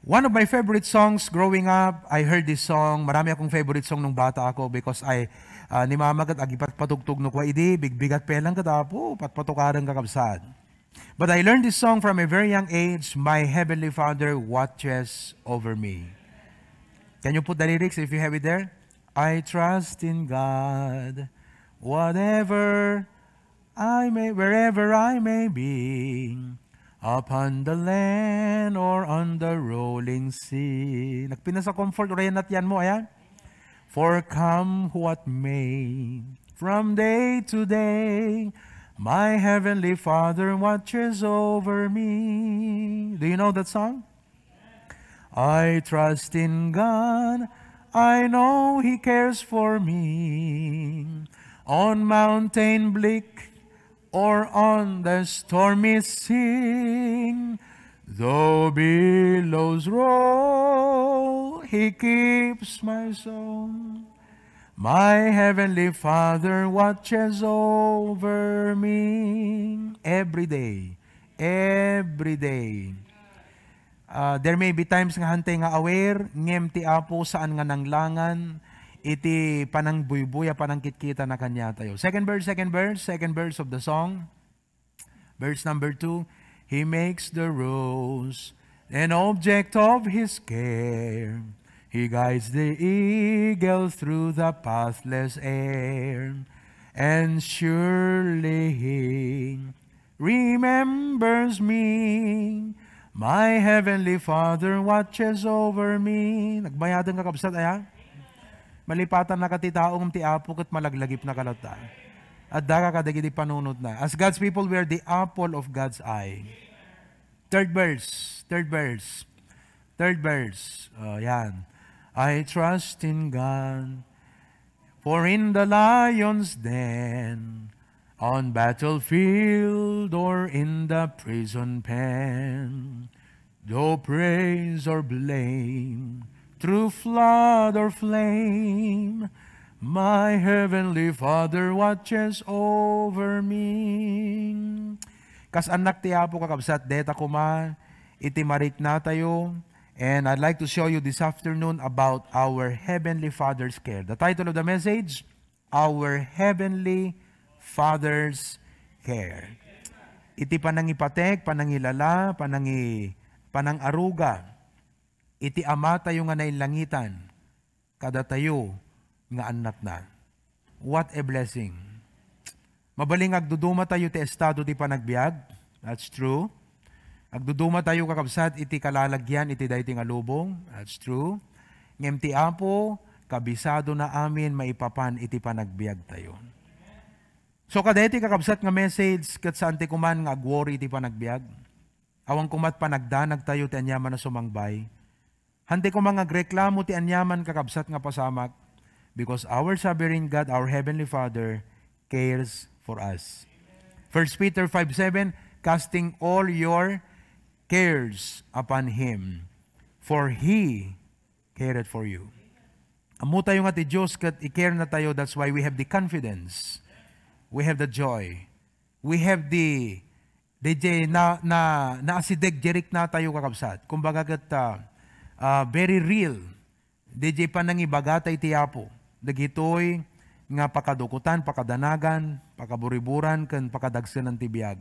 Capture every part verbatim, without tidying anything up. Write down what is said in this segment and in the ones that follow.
One of my favorite songs growing up, I heard this song. Marami akong favorite song nung bata ako because I, ah, ni Mama ket agipatpatugtog no kua idi, bigbigat pelang ket, Apo, patpatukareng kakabsat. But I learned this song from a very young age, "My Heavenly Father watches over me." Can you put the lyrics if you have it there? "I trust in God, whatever I may, wherever I may be, upon the land or on the rolling sea." Nagpinasa comfort, uray yan at yan mo, ayan. "For come what may, from day to day, my heavenly Father watches over me." Do you know that song? "I trust in God, I know He cares for me. On mountain bleak or on the stormy sea, though billows roll, He keeps my soul. My heavenly Father watches over me." Every day. Every day. Ah, there may be times nga hantay nga aware, ngem ti Apo saan nga nanglangan iti panangbuybuy a panangkitkita na kaniatayo. Second verse, second verse, second verse of the song. Verse number two, "He makes the rose an object of His care. He guides the eagle through the pathless air. And surely He remembers me. My heavenly Father watches over me." Nagbayadan, kakabsat, aya? Malipatan na ka ti tao ngem ti Apo ket malaglagipna ka latta. Adda ka kadagiti panunotna. As God's people, we are the apple of God's eye. Third verse, third verse, third verse. Oh, yan. "I trust in God, for in the lion's den, on battlefield or in the prison pen, though praise or blame, through flood or flame, my heavenly Father watches over me." Kas annak ti Apo, kakabsat, deta koma iti mariknatayo. And I'd like to show you this afternoon about our Heavenly Father's care. The title of the message, "Our Heavenly Father's Care." Iti panangipatek, panangilala, panangi-, panangaruga iti Amatayo nga naillangitan kadatayo nga annakna. What a blessing! Mabalin nga agduduma tayo ti estado ti panagbiag. That's true. Agduduma tayo, kakabsat, iti kalalagian iti daytoy nga lubong. That's true. Ngem ti Apo, kabisadona amin maipapan iti panagbiag tayo. So, kadaytoy, kakabsat, nga message, ket saan ti kuman nga agworry iti panagbiag. Awan koma panagdanag tayo ti aniaman a sumangbay. Hantay koma nga agreklamo ti aniaman, kakabsat, nga pasamak, because our sovereign God, our Heavenly Father, cares for us. First Peter five seven, "Casting all your cares upon Him, for He cared for you." Ammo tayo nga ti Dios ket i-care na tayo, that's why we have the confidence, we have the joy, we have the, D J, na, na, naasideg di riknatayo, kakabsat. Kumbaga ket, ah, ah, very real. D J, panangibagata iti Apo dagitoy nga pakadukotan, pakadanagan, pakaburiburan, ken pakadagsenan ti biag,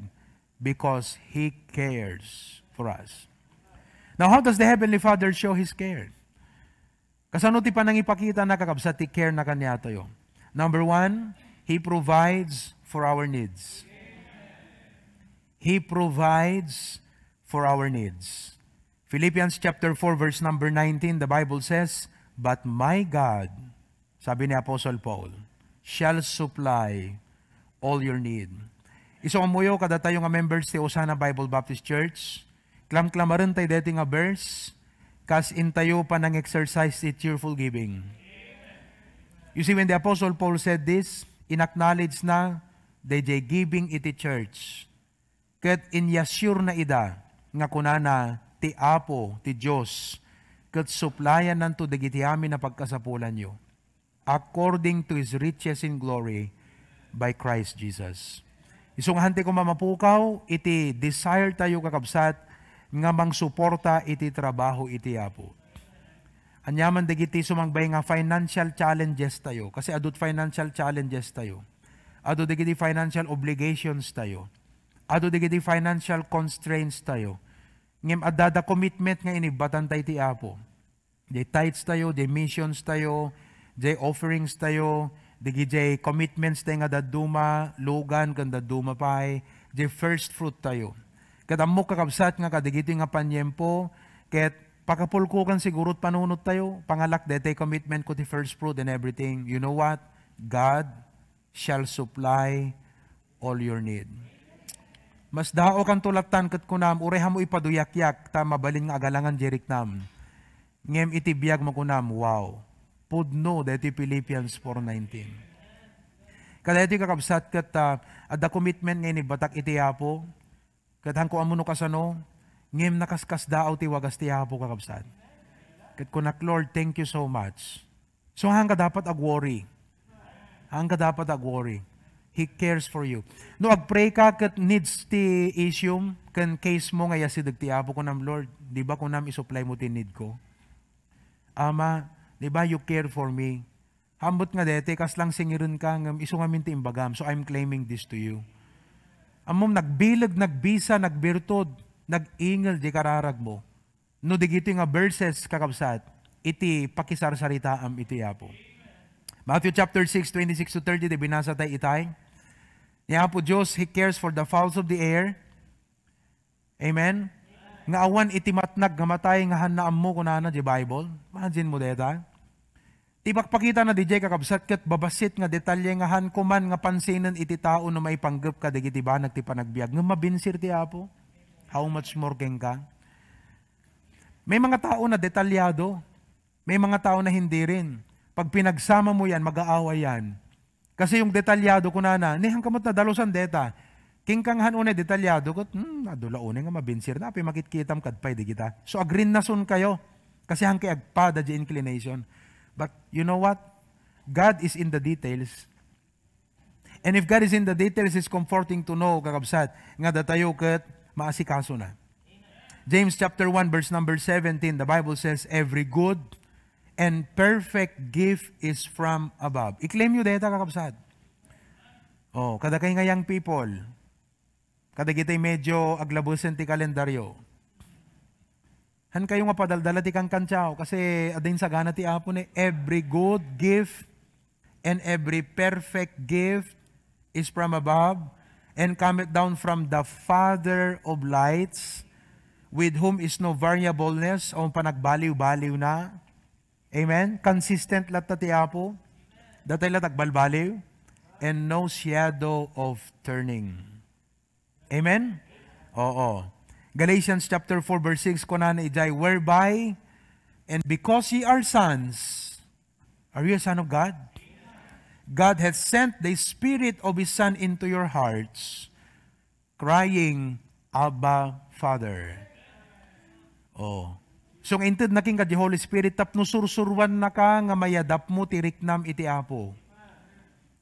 because He cares for us. Now, how does the Heavenly Father show His care? Kasano ti panangipakita na, kakabsat, ti care na kaniatayo? Number one, He provides for our needs. He provides for our needs. Philippians chapter four, verse number nineteen, the Bible says, "But my God," sabi ni Apostle Paul, "shall supply all your need." Isu ammoyo, kadatayo nga members ti Osana Bible Baptist Church, klamklamaren tayo deti nga verse, kas intayo panang-exercise ti cheerful giving. You see, when the Apostle Paul said this, in-acknowledge na the giving iti church. Ket inyassurna ida nga kunana, "Ti Apo, ti Dios, ket supplyananto dagiti amin a pagkasapulanyo, according to His riches in glory by Christ Jesus." Isu nga hantay koma mapukaw iti desire tayo, kakabsat, nga mangsuporta iti trabaho iti Apo. Aniaman dagiti sumangbay nga financial challenges tayo, kasi adut financial challenges tayo. Adu dagiti financial obligations tayo. Adu dagiti financial constraints tayo. Ngem adda da commitment nga inibbatan tayo ti Apo. Di tithes tayo, di missions tayo, di offerings tayo, dagiti commitments tayo nga dadduma, lugan, ken dadduma pay, di first fruit tayo. Ket ammok, kakabsat, nga kadagitoy nga paniempo, ket pakapulkokan siguro ti panunot tayo, pangalak daytoy commitment ko ti first fruit and everything. You know what? God shall supply all your need. Masdaokanto lattan ket kunam, uray ammo ipaduyakyak, ta mabalin nga agalangan di riknam. Ngem iti biag mo kunam, wow. Pudno daytoy Philippians four nineteen. Kadaytoy, kakabsat, ket, ah, adda commitment nga inibbatak iti Apo. Ket hanko ammo no kasano, ngem nakaskasdaaw ti wagas ti Apo, kakabsat. Ket kunak, "Lord, thank you so much." So, haanka dapat ag-worry. Haanka dapat ag-worry. He cares for you. No agpray ka ket needs ti issue ken case mo nga iyasideg ti Apo, kunam, "Lord, di ba kunam isupply mo ti need ko? Ama, di ba you care for me?" Ambot nga daytoy, kasla singirenka, ngem isu ngamin ti imbagam. So, I'm claiming this to you. Ammom, nagbileg, nagbisa, nagbirtud, nag-ingel di kararag mo. No digitoy nga verses, kakabsat, iti pakisarsaritaam iti Apo. Matthew chapter six, twenty-six to thirty, ti binasa tay itay. Ni Apo Dios, He cares for the fowls of the air. Amen? Nga awan iti matnag nga matay nga haanna ammo, kunana di Bible. Imagine mo deta. Ti pakpakitana diay, kakabsat, ket babassit nga detalye nga haanko man nga pansinen iti tao no maipanggep kadagiti banag ti panagbiag. Ngem mabinsir ti Apo. How much more kenka? May mga tao na detalyado. May mga tao na hindi rin. Pag pinagsama mo yan, mag-aaway yan. Kasi yung detalyado, kunana, "Ni, haanka met nadalusan deta. Kenka nga haan unay detalyado ket, hmm, adu la unay nga mabinsir na, apay makitkitam kad pay di kita." So, agrinnason kayo. Kasi haanka agpada di inclination. But you know what? God is in the details. And if God is in the details, it's comforting to know, kakabsat, nga datayo ket maasikaso na. James chapter one, verse number seventeen, the Bible says, "Every good and perfect gift is from above." I-claim yo deta, kakabsat. Oh, kadakay nga young people, kadagiti medyo aglabesen ti kalendaryo. Haankayo nga padaldala ti kankantiaw, kasi adda insagana ti Apo ni, "Every good gift and every perfect gift is from above and cometh down from the Father of lights, with whom is no variableness," o panagbaliw-baliw na. Amen? Consistent latta ti Apo. Datay la tagbalbaliw. "And no shadow of turning." Amen? Oo. Galatians chapter four verse six, kunana idiay, "Whereby, and because ye are sons," are you a son of God? "God hath sent the Spirit of His Son into your hearts, crying, Abba, Father." Oh. So, nga inted na kenka di Holy Spirit, tapno sursuruannaka nga mayadapmo ti riknam iti Apo.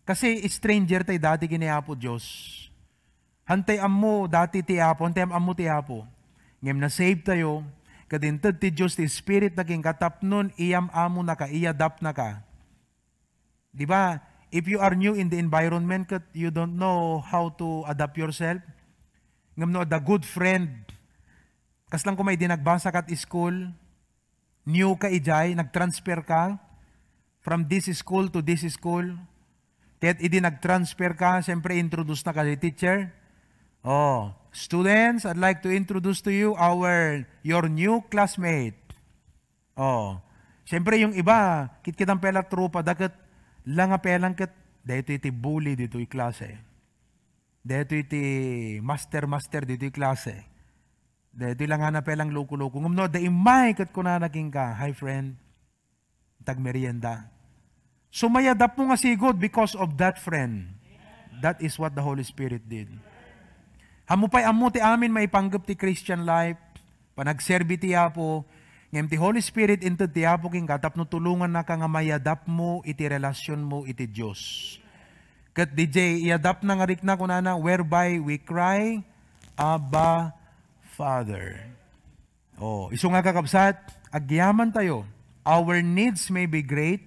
Kasi stranger tay dati ken ni Apo Dios. Hantay ammo dati ti Apo, hantay am-ammo ti Apo. Ngem na-save tayo, ket inted ti Dios ti Spirit na kenka tapnon iyam-amonaka, iyadapnaka. Di ba? If you are new in the environment, ket you don't know how to adapt yourself. Ngem no adda good friend, kasla koma idi nagbasa kat school, new ka idiay, nag-transfer ka from this school to this school. Ket idi nag-transfer ka, siyempre, introduce na ka di teacher. Oh, students, I'd like to introduce to you our, your new classmate. Oh, siyempre, yung iba, kitkitam pela tropa, da ket la nga pelang ket, daytoy ti bully ditoy klase. Daytoy ti master-master ditoy klase. Daytoy la nga na pelang loko-loko. Ngem no, adda immay ket kunana kenka, "Hi, friend. Tagmerienda." So, mayadapmo nga sigud because of that friend. That is what the Holy Spirit did. Ammo pay ammo ti amin maipanggep ti Christian life, panagserbi ti Apo, ngem ti Holy Spirit inted ti Apo kenka tapno tulongannaka nga mayadapmo iti relasionmo iti Dios. Ket diay iyadapna nga rikna, kunana, "Whereby we cry, Abba, Father." Oh, isu nga, kakabsat, agyaman tayo. Our needs may be great,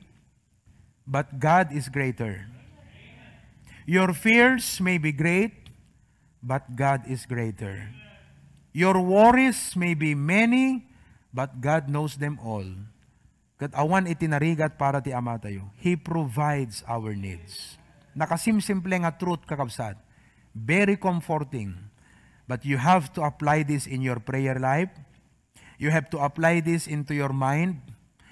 but God is greater. Your fears may be great, but God is greater. Your worries may be many, but God knows them all. Ket awan iti narigat para ti Amatayo. He provides our needs. Nakasimsimple nga truth, kakabsat. Very comforting. But you have to apply this in your prayer life. You have to apply this into your mind.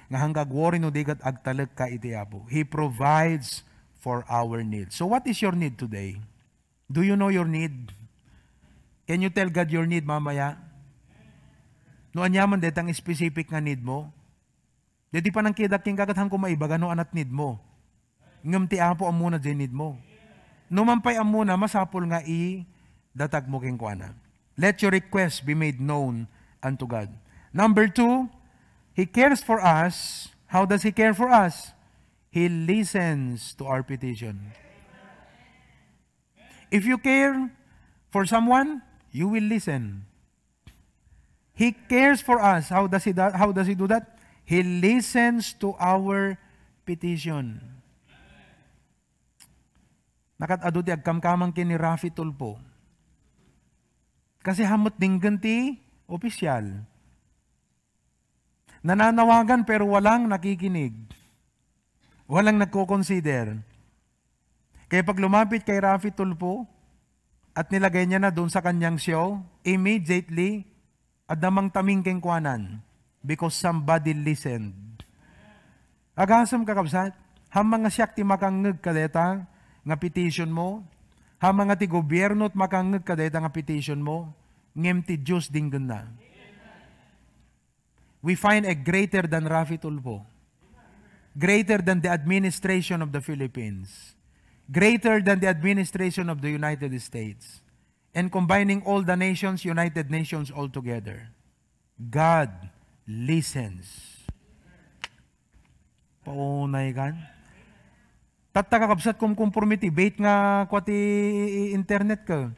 Nga hangga agworry no di ket agtalekka iti Apo. He provides for our needs. So what is your need today? Do you know your need? Can you tell God your need mamaya? No ania man detang specific nga need mo? Deti panangkitak kenka ket haanko maibaga no anat need mo. Ngem ti Apo ammona diay need mo. No man pay ammona, masapul nga idatag mo kenkuana. Let your request be made known unto God. Number two, He cares for us. How does He care for us? He listens to our petition. If you care for someone, you will listen. He cares for us. How does he do, how does he do that? He listens to our petition. Nakat-adu ti agkamkamang ken ni Raffy Tulfo. Kasi haanmo dinggen ti opisyal. Nananawagan pero walang nakikinig. Walang nagko-consider. Kaya pag lumapit kay Raffy Tulfo at nilagay niya na doon sa kanyang show, immediately, adda mangtaming kenkuanan because somebody listened. Agasem, kakabsat, haanmo nga siak ti makangngeg kadayta nga petition mo, haanmo nga ti gobyerno ti makangngeg kadayta nga petition mo, ngem ti Dios dinggenna. We find a greater than Raffy Tulfo, greater than the administration of the Philippines, greater than the administration of the United States, and combining all the nations, United Nations all together. God listens. Paunay kan. Tatta, kakabsat, kumkumporme ti bait nga kua ti internet ka.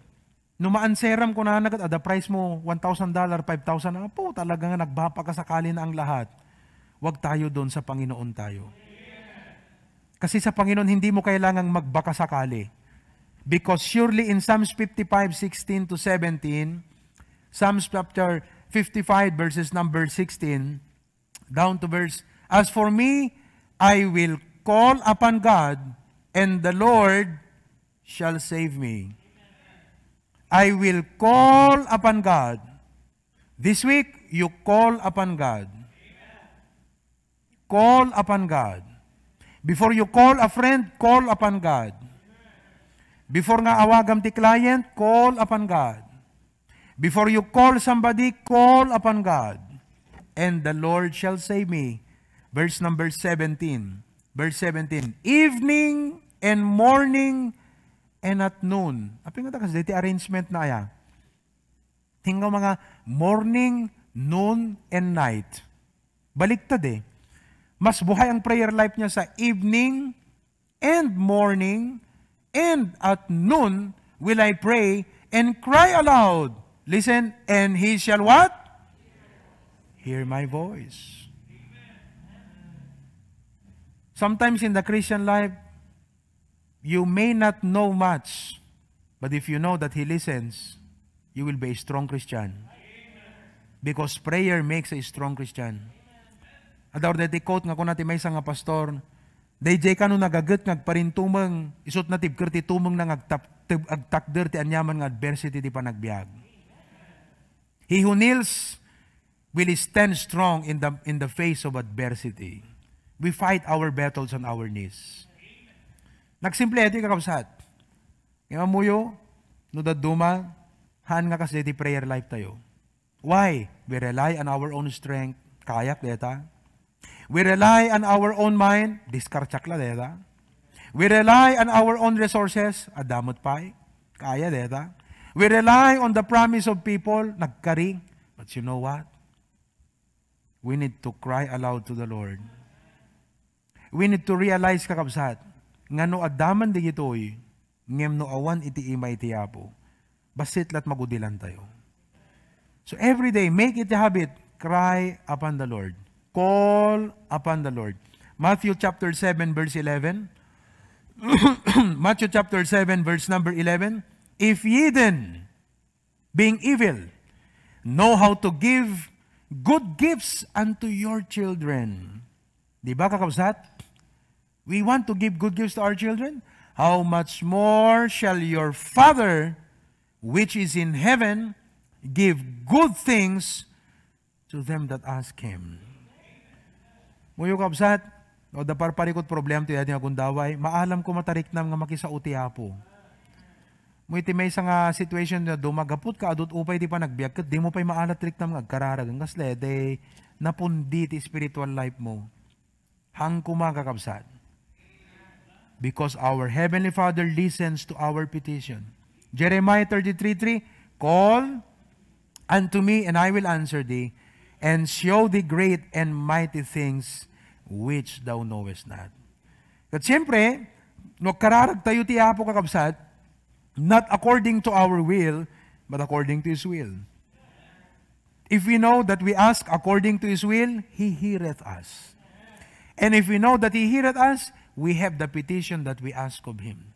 No maanseram, kunana ket, adda price mo, one thousand dollar, five thousand, apo, talaga nga nagbapakasakali na ang lahat. Huwag tayo doon, sa Panginoon tayo. Kasi sa Panginoon, hindi mo kailangang magbakasakali. Because surely in Psalms fifty-five sixteen to seventeen, Psalms chapter fifty-five, verses number sixteen, down to verse, "As for me, I will call upon God, and the Lord shall save me." I will call upon God. This week, you call upon God. Call upon God. Before you call a friend, call upon God. Before nga awagam ti client, call upon God. Before you call somebody, call upon God. And the Lord shall save me. Verse number seventeen. Verse seventeen. Evening and morning and at noon. Apay nga ta kasdi ti arrangement na aya? Tingnan mo nga morning, noon, and night. Baliktad eh. Mas buhay ang prayer life niya sa evening and morning and at noon will I pray and cry aloud. Listen, and he shall what? Hear my voice. Sometimes in the Christian life, you may not know much, but if you know that He listens, you will be a strong Christian. Because prayer makes a strong Christian. Adda daytoy quote nga kuna ti maysa nga pastor, "Daydiay kano nagaget nga agparintumeng, isut' natibker ti tumengna nga agtap-, tib-, agtakder ti aniaman nga adversity ti panagbiag." He who kneels will stand strong in the, in the face of adversity. We fight our battles on our knees. Nagsimple iti, kakabsat. Ngem ammoyo, no dadduma, haan nga kasdi ti prayer life tayo. Why? We rely on our own strength. Kayak deta. We rely on our own mind. Diskartiak la deta. We rely on our own resources. Adda met pay. Kaya deta. We rely on the promise of people. Nagkari. But you know what? We need to cry aloud to the Lord. We need to realize, kakabsat, nga no adda man digitoy, ngem no awan iti ima iti Apo, bassit la't magudilan tayo. So every day, make it a habit Cry upon the Lord. Call upon the Lord. Matthew chapter seven, verse eleven. Matthew chapter seven, verse number eleven. "If ye then, being evil, know how to give good gifts unto your children." Di ba, kakabsat? We want to give good gifts to our children. How much more shall your Father which is in heaven give good things to them that ask Him? Muyo, kabsat, no, da parparikot problem ti adi nga gundaway, maalam ko matariknam nga makisao ti Apo. Mo iti maysa nga situation nga dumagapot ka, adut upay ti panagbiag, ket di mo pay maalat riknam nga agkararag. Kasla, de, napundi ti spiritual life mo. Hang kuma, kakabsat. Because our Heavenly Father listens to our petition. Jeremiah thirty-three three, "Call unto me, and I will answer thee, and show thee great and mighty things which thou knowest not." Ket siyempre, no agkararag tayo ti Apo, kakabsat, not according to our will, but according to His will. If we know that we ask according to His will, He heareth us. And if we know that He heareth us, we have the petition that we ask of Him.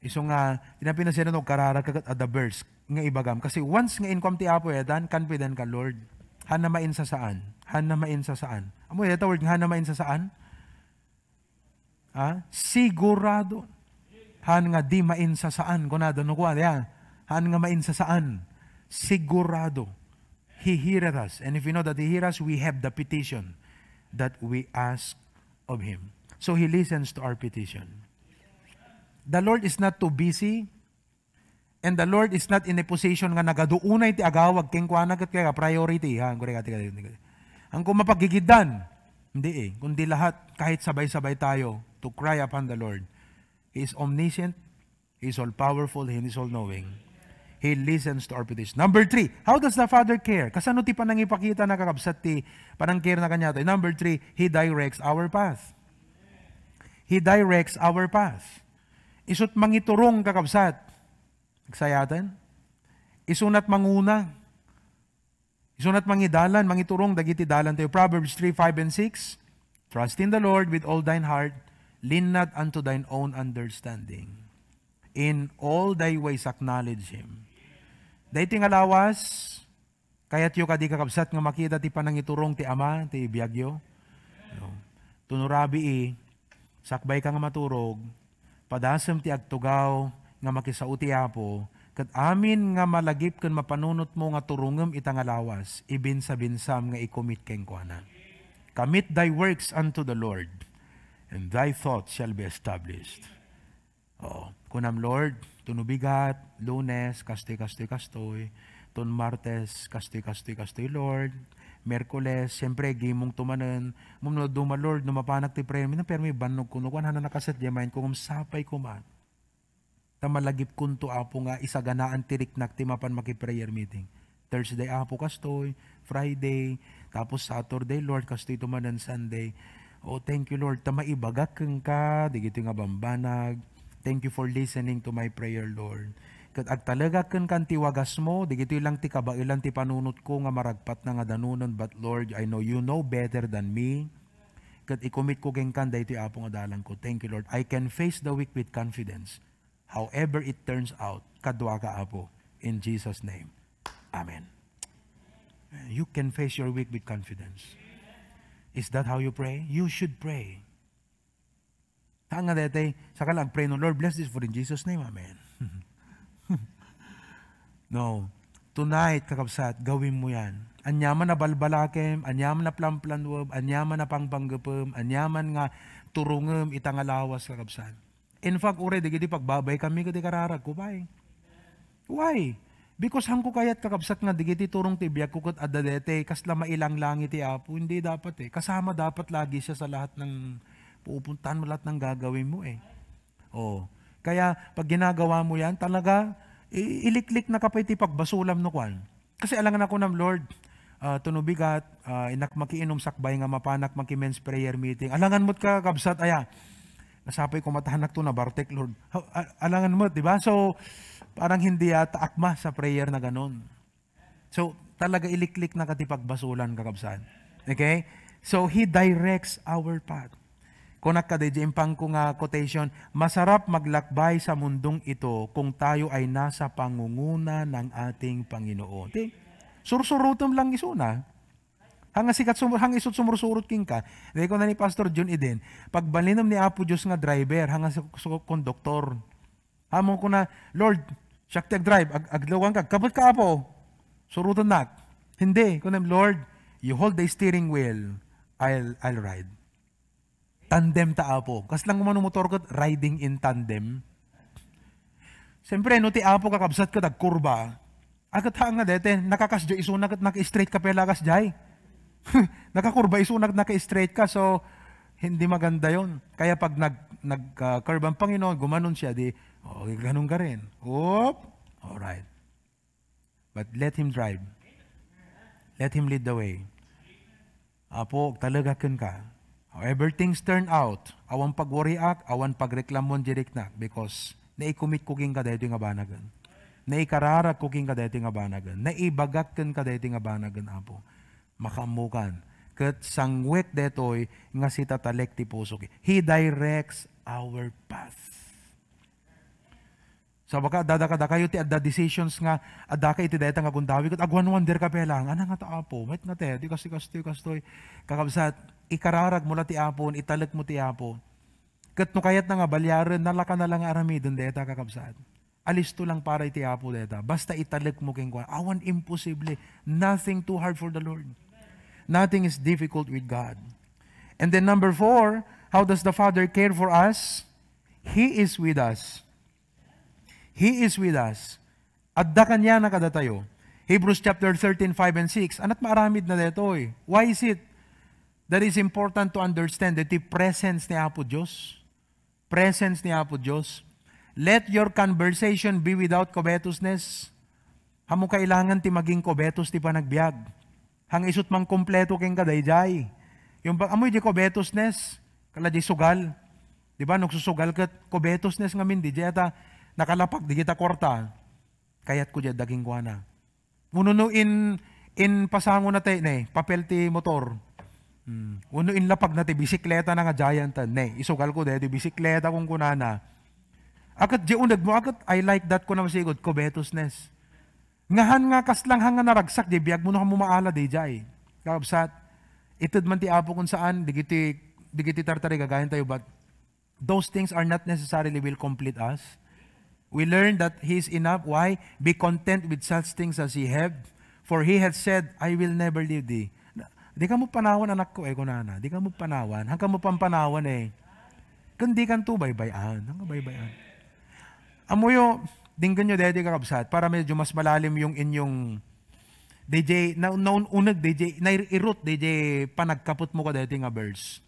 Isu nga, tinapinasira no kararag ka ket adda verse nga ibagam. Kasi once nga inkuam ti Apo, eh, dan confident ka, "Lord, han na mainsasaan. Han na mainsasaan." Amo, eh, ta word nga han na mainsasaan? Ha? Sigurado. Han nga di mainsasaan, kunada, no, kuan, ya. Han nga mainsasaan. Sigurado. He heareth us. And if we know that He hear us, we have the petition that we ask of Him. So He listens to our petition. The Lord is not too busy, and the Lord is not in a position nga nagaduunay ti agawag kenkuana ket kaya priority. Ha, ang kuri kati kati. Ang kung mapagigiddan, hindi eh. Kundi lahat, kahit sabay-sabay tayo to cry upon the Lord. He is omniscient, He is all-powerful, He is all-knowing. He listens to our petition. Number three, how does the Father care? Kasano ti panangipakita na, kakabsat, ti panangcare na kaniato? Number three, He directs our path. He directs our path. Isu't mangiturong, kakabsat. Nagsayaten? Isunat manguna. Isunat mangidalan, mangiturong dagiti dalan tayo. Proverbs three, five, and six, "Trust in the Lord with all thine heart, lean not unto thine own understanding. In all thy ways acknowledge Him." Daytoy nga lawas, kayatyo kadi, kakabsat, nga makita ti panangiturong ti Ama, ti biagyo? No. Tuno rabii, sakbay ka nga maturog, padasem ti agtugaw nga makisao ti Apo, ket amin nga malagip ken mapanunotmo nga turongem ita nga lawas, ibinsabinsam nga ikumit kenkuana. "Commit thy works unto the Lord, and thy thoughts shall be established." Oo. Kunam, "Lord, tuno bigat, Lunes, kastoy, kastoy, kastoy. Tun Martes, kastoy, kastoy, kastoy, Lord. Miyerkules, siyempre, gimong tumanen. Mum no duma, Lord, no mapanak ti prayer meeting, pero may bannog kuno, kuan, hana nakaset diay mind ko, ngem sapay koma. Ta malagipkonto, Apo, nga isaganaan ti riknak ti mapan maki-prayer meeting." Thursday, Apo, kastoy, Friday, tapos Saturday, Lord, kastoy tumanen Sunday. Oh, thank you, Lord, ta maibagak kenka, digitoy nga bambanag. Thank you for listening to my prayer, Lord. Ket agtalegak kenka ti wagasmo, digitoy lang ti kabaelan ti panunotko nga maragpatna nga danunen, but Lord, I know you know better than me. Ket ikumitko kenka daytoy, Apo, nga dalangko. Thank you, Lord. I can face the week with confidence. However it turns out, kaduaka, Apo. In Jesus' name, amen. You can face your week with confidence. Is that how you pray? You should pray. Haan nga daytoy, saka lang pray no, "Lord, bless this food in Jesus' name, amen." No. Tonight, kakabsat, gawin mo yan. Anyaman a balbalakem, anyaman a planplanwem, anyaman a pangpanggepem, anyaman nga turongem ita nga lawas, kakabsat. In fact, uray dagiti pagbabaykami ket ikararagko pay. Why? Because hangko kayat, kakabsat, nga dagiti turong ti biagko ket adda daytoy kasla mailanglangi ti Apo. Hindi dapat eh. Kasama dapat lagi siya sa lahat ng pupuntahan mo, lahat ng gagawin mo eh. Oh. Kaya pag ginagawa mo yan, talaga, i-, iliklik na ka pay ti pagbasulam no kuan. Kasi alangan ako nam, "Lord, ah, tuno bigat, ah, innak makiinom sakbay nga mapanak maki-men's prayer meeting." Alangan mo't ka, kabsat, aya. "Nasapay ko matanak to, nabartek, Lord." Ha, a-, alangan mo't, di ba? So, parang hindi yata akma sa prayer na ganon. So, Talaga ilikliknaka ti pagbasolan, kakabsat. Okay? So, He directs our path. Kunak kadi, di impangko nga quotation, "Masarap maglakbay sa mundong ito kung tayo ay nasa pangunguna ng ating Panginoon." Ti, sursurutem lang isuna. Hanga sikat sumur-, hanga isut sumursurot kenka. Di ko na ni Pastor Jun Eden, pagbalinem ni Apo Diyos nga driver, hanga su-, su-, konduktor. Amo kuna, "Lord, siak ti agdrive, ag-, aglawanka, agkabet ka, Apo. Surutennak." Hindi, kuna, "Lord, you hold the steering wheel, I'll, I'll ride." Tandem ta, Apo. Kasla nga umano motor ket riding in tandem. Siyempre, no ti Apo kakabsat ket agkurba, a, ket haan nga dete, nakakasdiay isuna ket naka-straight ka pay la kasdiay. Nakakurba isuna ket naka-straight ka, so hindi maganda yon. Kaya pag nag-, nag-, ah, curve ang Panginoon, gumanon siya, di, "Oh, ganun ka rin." Oop! Alright. But let Him drive. Let Him lead the way. "Apo, agtalek kenka. However things turn out, awan pagwariak, awan pagreklamon di riknak, because naikumit ko kenka daytoy nga banagen. Naikararag ko kenka daytoy nga banagen. Naibagak kenka daytoy nga banagen, Apo." Makaammokan. Ket sangwek daytoy nga sitatalek ti puso. He directs our path. Sabaka, adda kadakayo ti adda decisions nga addaka iti dayta nga gundaway, ket agwanwander ka pay lang. "Ana nga ta, Apo? Met nga te, di kastoy, kastoy, kastoy." Kakabsat, ikararag mo la ti Apo, italek mo ti Apo. Ket no kayatna nga baliaren, nalaka na lang nga aramiden dayta, kakabsat. Alisto lang para iti Apo dayta. Basta italek mo kenkuana. Awan imposible. Nothing too hard for the Lord. Nothing is difficult with God. And then number four, how does the Father care for us? He is with us. He is with us. Adda kaniana kadatayo. Hebrews chapter thirteen, five and six. Ana't maaramidna daytoy? Why is it that is important to understand that the presence ni Apo Dios? Presence ni Apo Dios. "Let your conversation be without covetousness." Amo kailangan ti maging covetous ti panagbiag. Hang isut mangkumpleto kenka daydiay. Yung ba, amoy di covetousness, kala di sugal. Di ba, nagsusugal ket covetousness ngamin di, di ata nakalapag, di kita kwarta. Kayatko di adda kenkuana. Wenno no in, in pasango na ti, ne, papel ti motor. Hmm. Wenno in lapag na ti bisikleta na nga Giant, ne, isugal ko daydi bisikleta kung kunana. Aket di uneg mo, aket I like that ko na masigod, covetousness. Ngahan nga kaslang hanga naragsak, di biag mo no kamo maala di jay. Kakabsat, ited man ti Apo kung saan, digiti, digiti tartarigagayan tayo, but those things are not necessarily will complete us. We learn that He is enough. Why? "Be content with such things as ye have, for He hath said, 'I will never leave thee.'" Na, di ka mo panawan, anak ko, eh, kunana. Di ka mo panawan. Hangka mo pampanawan, eh. Kun di kan to baybay-an. Hangka baybay-an. Amoyo, dinggan nyo daydi kakabsat, para medyo mas malalim yung inyong D J, na, naun-uneg D J, nairot D J, panagkapot mo ka daydi nga verse.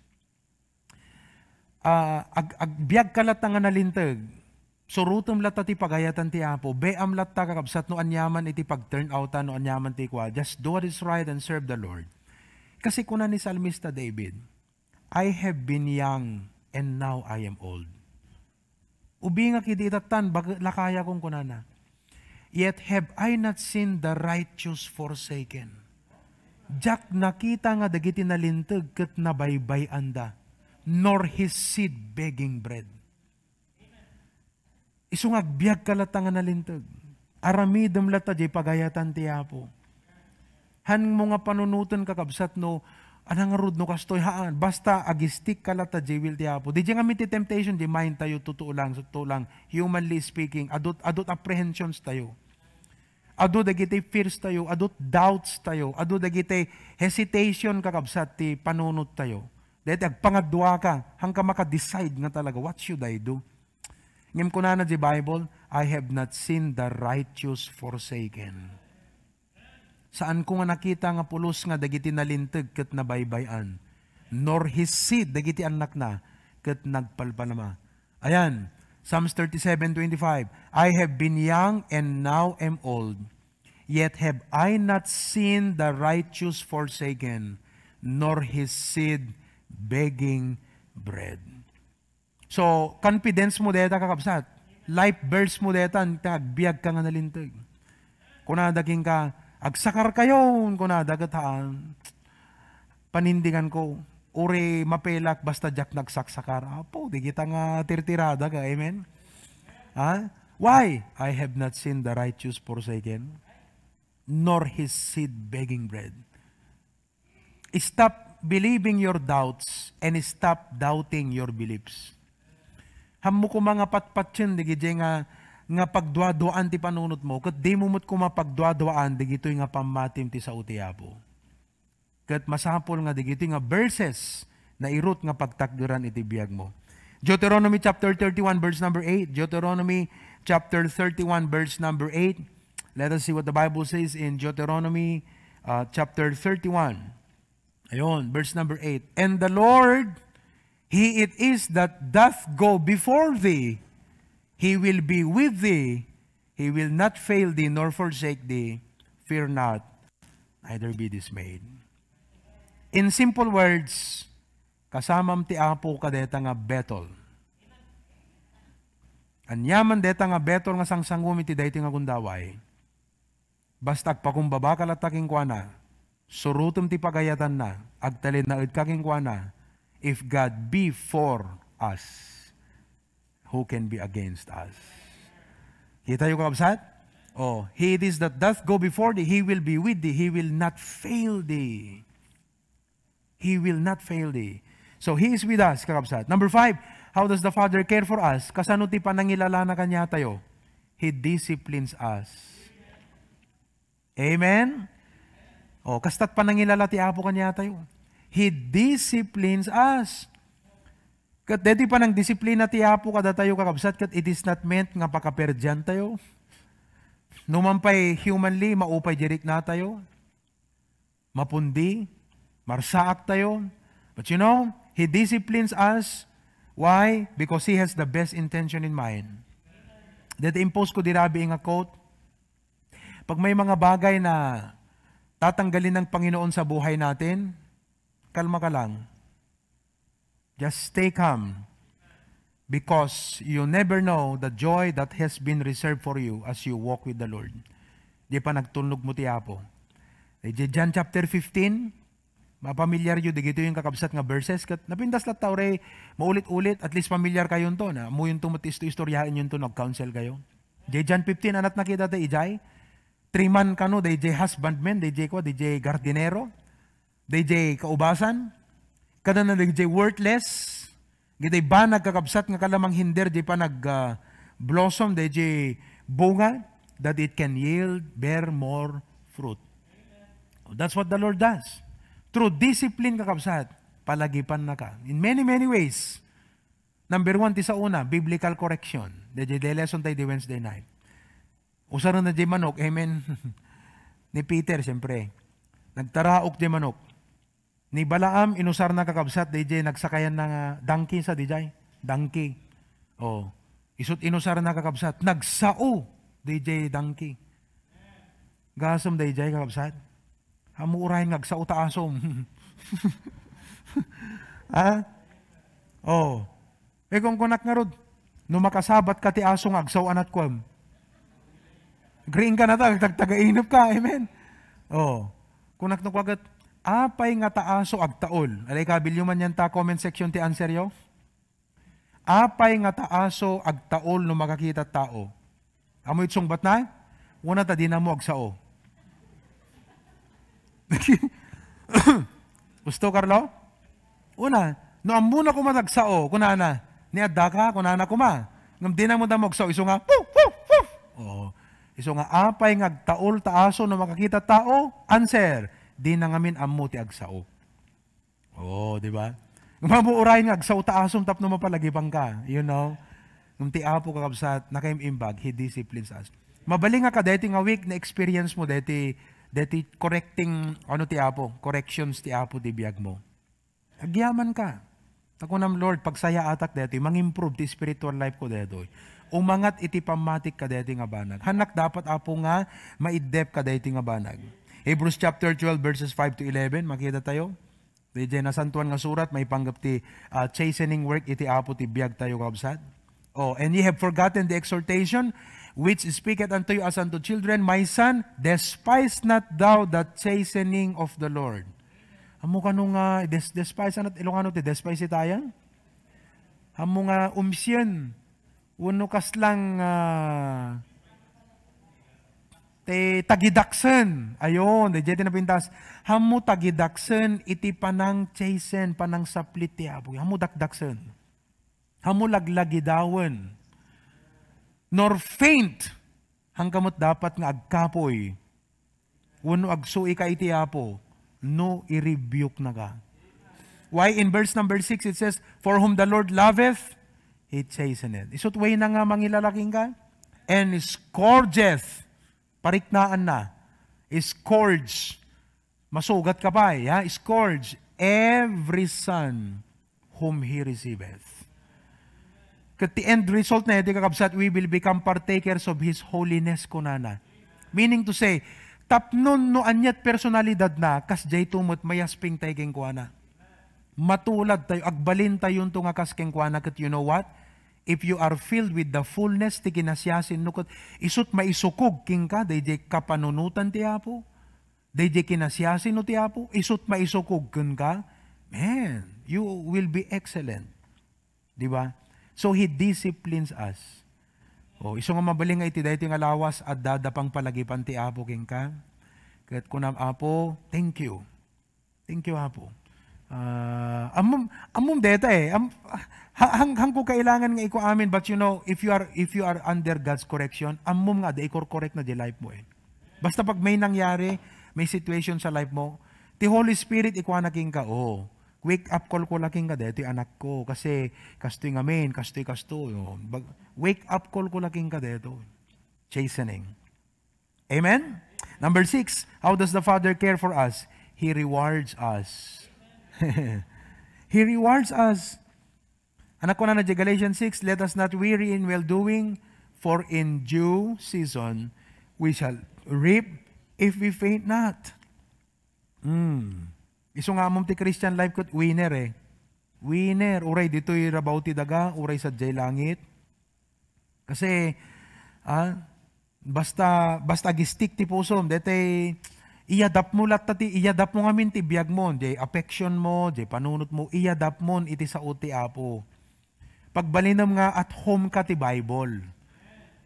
Ah, ag-, agbiag ka latta nga nalinteg. Surutem latta ti pagayatan ti Apo. Beam latta, kakabsat, no aniaman iti pag-turn out-an, no aniaman ti kua. Just do what is right and serve the Lord. Kasi kuna ni Salmista David, "I have been young and now I am old." Ubingak idi itattan, bag-, lakaya kung kunana. "Yet have I not seen the righteous forsaken." Diak nakita nga dagiti nalinteg ket nabaybay-anda, nor his seed begging bread. Isu nga agbiag ka latta nga nalinteg. Aramidem latta jay pagayatan ti Apo. Han mo nga panunoten, kakabsat, no, anang ngarud no kastoy, haan. Basta agistik ka latta jay will ti Apo. Di jay ngamin ti temptation, jay mind tayo, totoo lang, totoo lang, humanly speaking, adut, adut apprehensions tayo. Adu dagiti fears tayo, adu doubts tayo, adu dagiti hesitation, kakabsat, ti panunot tayo. Daytoy agpangadua ka, hangka maka-decide nga talaga, "What should I do?" Ngem kunana di Bible, "I have not seen the righteous forsaken." Saan ko nga nakita nga pulos nga dagiti nalinteg ket nabaybay-an, nor his seed, dagiti annakna, ket nagpalpalama. Ayan, Psalms thirty-seven twenty-five, "I have been young and now am old, yet have I not seen the righteous forsaken, nor his seed begging bread." So, confidence mo deta, kakabsat. Life verse mo deta, ta agbiag ka nga nalinteg. Kunada kenka, Agsakar kayon, kunada, ket haan. Panindigan ko, uri mapelak basta diak nagsaksaar. Apo, di kita nga tirtirada ka. Amen? Ha? Why? I have not seen the righteous forsaken, nor his seed begging bread. Stop believing your doubts and stop doubting your beliefs. Ammo koma nga patpatien dagiti nga, nga pagduaduaan ti panunotmo, ket dimo met koma pagduaduaan dagitoy nga pammatim ti sao ti Apo. Ket masapul nga dagitoy nga verses nairut nga pagtakderan iti biagmo. Deuteronomy chapter thirty-one, verse number eight. Deuteronomy chapter thirty-one, verse number eight. Let us see what the Bible says in Deuteronomy, uh, chapter thirty-one. Ayun, verse number eight. "And the Lord, He it is that doth go before thee. He will be with thee. He will not fail thee nor forsake thee. Fear not, neither be dismayed." In simple words, kasamam ti Apo kadeta nga battle. Aniaman deta nga battle nga sangsangom iti daytoy nga gundaway. Basta agpakumbabaka latta kenkuana, surotem ti pagayatanna, agtalinaedka kenkuana, if God be for us, who can be against us? Kitayo, kakabsat? Oh, "He it is that doth go before thee, he will be with thee, he will not fail thee." He will not fail thee. So, He is with us, kakabsat. Number five, how does the Father care for us? Kasano ti panangilalana kaniatayo? He disciplines us. Amen? O, kastat panangilala ti Apo kaniatayo. He disciplines us. Ket daytoy panangdisiplina ti Apo kadatayo, kakabsat, ket it is not meant nga pakaperdiantayo. Numan pay humanly, maupay di riknatayo. Mapundi, marsaaktayo. But you know, He disciplines us. Why? Because He has the best intention in mind. Daytoy impose ko di rabii nga quote. Pag may mga bagay na tatanggalin ng Panginoon sa buhay natin, kalma ka lang. Just stay calm. Because you never know the joy that has been reserved for you as you walk with the Lord. Di pa nagtulnog mo ti Apo. Idiay John chapter fifteen, mapamilyar yu, dagitoy nga kakabsat nga verses, ket napintas latta uray maulit-ulit, at least pamilyar kayonto, na, ammoyonto met ti isto-, istoryaenyonto no ag-counsel kayo. Idiay John fifteen, anat nakita tayo, idiay? Three man kano, dayjay husbandman, dayjay kwa, dayjay gardinero, dayjay kaubasan, kadana dayjay worthless, dayjay banag kakabsat nga kala manghinder di panag, ah, blossom, dayjay bunga, that it can yield, bear more fruit. That's what the Lord does. Through discipline, kakabsat, palagipannaka. In many, many ways. Number one, ti saona, biblical correction. Dayjay day lesson tayo di Wednesday night. Usarna jay manok, amen. Ni Peter, siyempre. Nagtaraok jay manok. Ni Balaam, inusarna kakabsat, dayjay nagsakayanna nga donkey sa dijay. Donkey. Oh. Isut inusarna kakabsat, nagsao dayjay donkey. Gasem dayjay, kakabsat. Ammo uray nga agsao ta asom. Ha? Oh. Eh, kung kunak ngarud, no makasabat ka ti aso nga agsao anat kuam. Green ka na ta, tagtagainup ka. Amen. Oh. Kunak no kuagat, apay nga ta aso agtaol? Alay ka, bilyo man yan ta comment section ti answer yo. Apay nga ta aso agtaol no makakita tao? Ammo iti sungbatna? Una ta dinammo agsao. Gusto, Carlo? Una, no ammona koma agsao, kunana, "Ni adda ka?" kunana koma. Ngem dinammo dammo agsao, isu nga, "Woof, woof, woof." Oo. Isu nga, apay nga agtaol ta aso no makakita tao? Answer, dina ngamin ammo ti agsao. Oh, di ba? Ngem ammo uray nga agsao ta asom tapno mapalagibanka, you know? Ngem ti Apo, kakabsat, nakaim-imbag, He disciplines us. Mabalin nga kadaytoy nga week na-experience mo daytoy, daytoy correcting, ano ti Apo, corrections ti Apo ti biag mo. Agyaman ka. Ta kunam, "Lord, pagsayaatak daytoy, mangimprove ti spiritual life ko daytoy. Umangat iti pammatik kadaytoy nga banag. Hannak dapat, Apo, nga maiddep kadaytoy nga banag." Hebrews chapter twelve, verses five to eleven, makita tayo. Dayjay Nasantoan nga Surat, maipanggep ti, ah, chastening work iti Apo ti biag tayo, kabsat. Oh, "And ye have forgotten the exhortation which speaketh unto you as unto children, my son, despise not thou the chastening of the Lord. Ammo kano nga, des-, despise, ano, Ilocano ti despise itayan? Ammo nga umsien, wenno kaslang, ah, ti tagidaksen. Ayon, daydiay ti napintas. Ammo tagidaksen iti panang-chasten, panang-saplit ti Apo. Ammo dakdaksen. Ammo laglagidawen. Nor faint. Haanka met dapat nga agkapuy wenno agsuika iti Apo no i-rebuke-naka. Why? In verse number six, it says, "For whom the Lord loveth, He chasteneth." Isut' way na nga mangilala kenka? "And scourgeth." Pariknaanna. Scourge. Masugat ka pay, ha? "Scourge every son whom he receiveth." Ket ti end result na iti, kakabsat, we will become partakers of His holiness, kunana. Meaning to say, tapnon no aniat personalidad na, kasdiay to met mayasping tayo kenkuana. Matulad tayo, agbalin tayo to nga kas kenkuana, ket you know what? If you are filled with the fullness ti kinasiasin no, ket isut' maisukog kenka, daydiay kapanunotan ti Apo. Daydiay kinasiasin no ti Apo, isut' maisukog kenka, man, you will be excellent. Di ba? So, He disciplines us. O, isu nga mabalin nga iti daytoy nga lawas, adda da pangpalagipan ti Apo kenka. Ket kunam, "Apo, thank you. Thank you, Apo." Ah, ammom, ammom deta eh. Am-, ha-, hang-, hangko kailangan nga iko amin, but you know, if you are, if you are under God's correction, ammom nga adda ikorkorek na di life mo eh. Basta pag may nangyari, may situation sa life mo, ti Holy Spirit ikuana kenka, "Oh, wake up call ko la kenka detoy, anak ko, kasi kastoy ngamin, kastoy, kastoy." Oh, bag-, wake up call ko la kenka detoy. Chastening. Amen? Number six, how does the Father care for us? He rewards us. He rewards us. Anak ko na na Galatians six, "Let us not weary in well-doing, for in due season we shall reap if we faint not." Hmm. Isu nga ammom ti Christian life ket winner eh. Winner. Uray ditoy rabaw ti daga, uray sadiay langit. Kasi, ah, basta, basta agistik ti pusom, detoy iyadapmo latta ti, iyadapmo ngamin ti biagmo, jay affection mo, jay panunotmo, iyadapmon iti sao ti Apo. Pagbalinem nga at home ka ti Bible.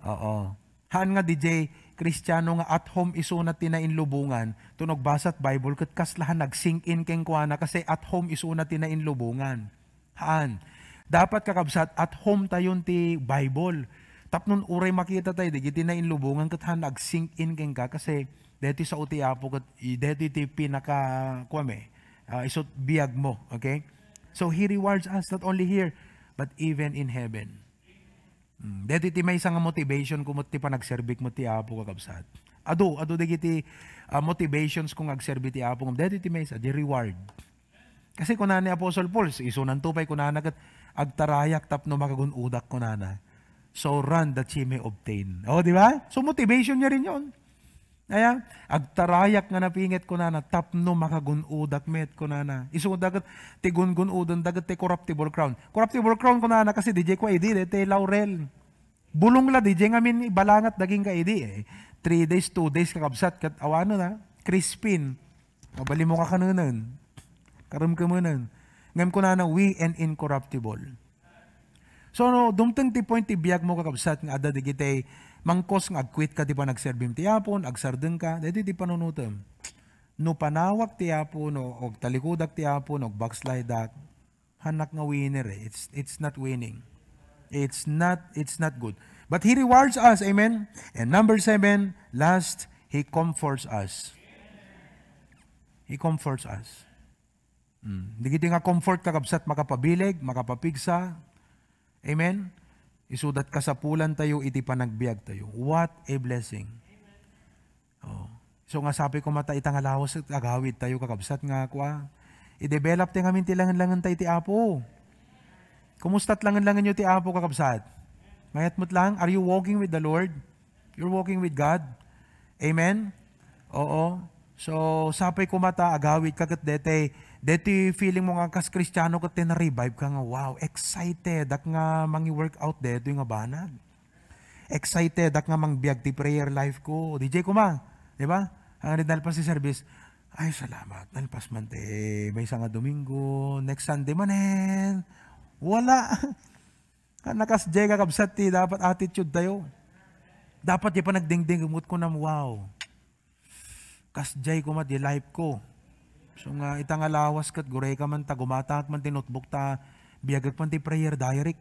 Oo. Haan nga D J, Kristiano nga at home isuna ti nainlubongan, tunog basat Bible, ket kasla han nag-sink in kenkuana, kasi at home isuna ti nainlubongan. Haan. Dapat, kakabsat, at home tayon ti Bible. Tapnon uray makita tayo, dagiti nainlubongan, ket han nag-sink in kenka, kasi deti sao ti Apo, ket i-, deti ti pinaka, kuwam eh, ah, isut biag mo, okay? So, He rewards us not only here, but even in heaven. Hmm, deti ti maysa nga motivation ko met ti panagserbik met ti Apo, kakabsat. Adu, adu dagiti, ah, motivations ko nga agserbi ti Apo, ngem deti ti maysa, the reward. Kasi kuna ni Apostle Paul, isunanto pay kunana ket, "Agtarayak tapno makagun-odak," kunana. "So run that ye may obtain." Oh, di ba? So motivation niya rin yon. Aya, "Agtarayak nga napinget," kunana, "tapno makagun-odak met," kunana. Isu daket ti gungun-oden daket ti corruptible crown. Corruptible crown kunana kasi D J ko idi, ti laurel. Bulong la D J ngamin ibalangat daging ka idi eh. Three days, two days kakabsat ket awano na, crispin. Mabalin mo ka kanenen. Karemkemenen. Ngem kunana, "We and incorruptible." So, no, dumteng ti point ti biag mo, kakabsat, nga adda dagiti mangkos nga agquit ka ti panagserbim ti Apo, agsardeng ka, daytoy ti panunotem. No panawak ti Apo, no agtalikudak ti Apo, no agbackslideak, hanak nga winner eh. It's, it's not winning. It's not, it's not good. But He rewards us, amen? And number seven, last, He comforts us. He comforts us. Mm. Dagiti nga comfort, kakabsat, makapabileg, makapapigsa. Amen? Isudat kasapulan tayo iti panagbiag tayo. What a blessing. Oh. So nga sapay ko mata ita nga lawas agawid tayo, kakabsat, nga kua. I-develop tayo ngamin ti langen-langen tayo ti Apo. Kumusta ti langen-langen nyo ti Apo, kakabsat? Mayat met lang? Are you walking with the Lord? You're walking with God? Amen? Oo. So, sapay ko mata, agawid ka ket dete, dete feeling mo nga kas Kristiano ket te na-revive ka nga, wow, excited ak nga mangi-workout dete nga banag. Excited ak nga mangbiag ti prayer life ko. D J kuma, di ba? Ang nalpas ti service, ay, salamat. Nalpas man ti maysa nga Domingo. Next Sunday manen. Wala. Nakas J, kakabsat, ti dapat attitude tayo. Dapat di pa nagdingding, umut ko nam, wow. Kas J ko met di life ko. So nga, ita nga lawas ket gureka man ta, gumatangak man ti notebook ta, biagek man ti prayer diary.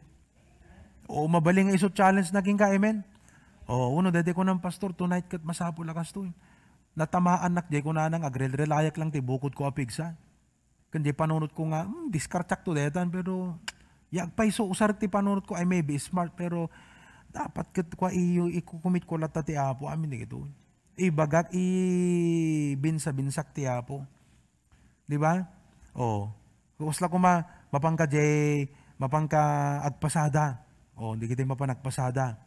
O, mabalin nga isu challenge na kenka, amen? O, uno, dede ko ng pastor, tonight ket masapul a kastoy. Natamaan nak, di ko nanang, agrel-relayak lang ti bukod ko a pigsa. Ken di panunot ko nga, hmm, diskartiak to detan, pero, ya, agpayso, usar ti panunot ko, I may be smart, pero, dapat ket kwa iyo, ikukumit ko latta ti Apo, amin di kito. Ibagak, ibinsa-binsak ti Apo. Di ba? O. Kusla kuma, mapanka jay, mapanka agpasada. O, di kita mapan agpasada.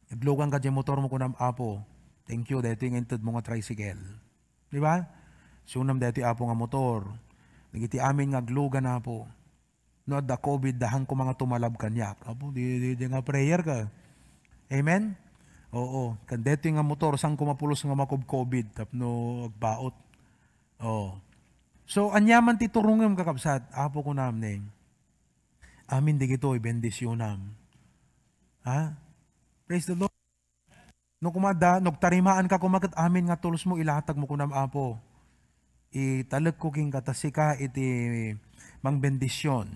Aglugan ka jay motor mo kunam, Apo, thank you, daytoy nga inted mo nga tricycle. Di ba? Sunam daytoy, Apo, nga motor. Dagiti amin nga aglugan, Apo. No adda covid, dahan ko mga tumalab kaniak. Apo, di, di, di nga prayer ka. Amen? Oo. Kan daytoy nga motor, saan ko mapulos nga makob-covid, tapno agbaot. Oo. So, anyaman ti turungem, kakabsat, Apo, kunam ni, amin digitoy, bendisyonam. Ha? Praise the Lord. No kuma da, no agtarimaan ka kuma ket amin nga tools mo, ilatag mo kunam, Apo. Italek ko kenka ta sika iti mangbendisyon.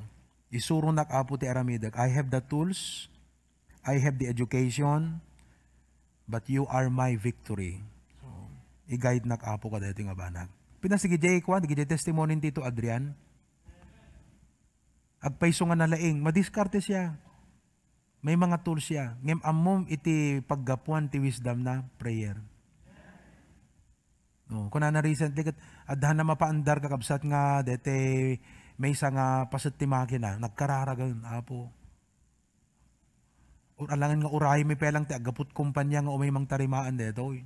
Isuronak, Apo, ti aramidek. I have the tools, I have the education, but you are my victory. So, i-guide nak, Apo, kadaytoy nga banag. Pinasigi jay kwan, digi jay testimony ni Tito Adrian. Agpayso nga nalaing, madiskarte siya. May mga tools siya. Ngem ammom iti paggapuan ti wisdom na prayer. No, kunana recently ket adda na mapaandar, kakabsat, nga dete maysa nga paset ti makina, nagkararagen, Apo. Or alangan nga uray mi pelang ti aggaput kumpanya nga umay mangtarimaan detoy.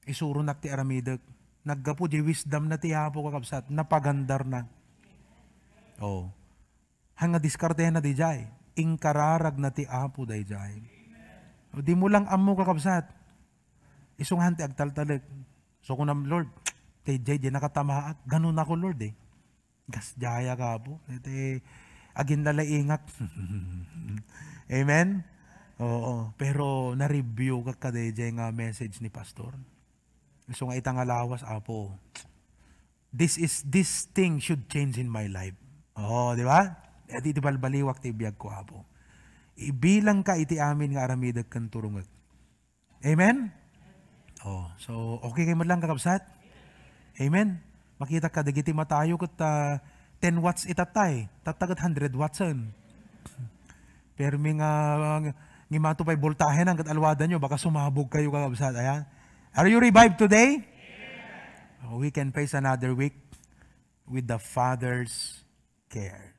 Isuronak ti aramidek. Naggapu di wisdom na ti Apo, kakabsat, napagandar na. Oh. Han nga diskartena dijay, inkararag na ti Apo dayjay. O, di mo lang ammo, kakabsat. Isu nga han ti agtaltalek. So, kunam, Lord, dayjay, di nakatamaak. Ganun ako, Lord, eh. Gas jaya ka, Apo. Iti, aginlalaingak. Amen? Oo. Pero na-review ka kadayjay nga message ni Pastor. So nga ita nga lawas, Apo. This is, this thing should change in my life. Oo, di ba? Iti, iti balbaliwak ti biag ko, Apo. Ibilang ka iti amin nga aramidek ken turungek. Amen? Oh, so, okay kayo lang, kakabsat? Amen? Makita ka, dagiti matayo ket, ah, ten watts itatay, tatta ket hundred wattsen. Permi nga, nga, ngimato pay boltahe na, ket alwada nyo, baka sumabog kayo, kakabsat. Ayan. Are you revived today? Oh, we can face another week with the Father's care.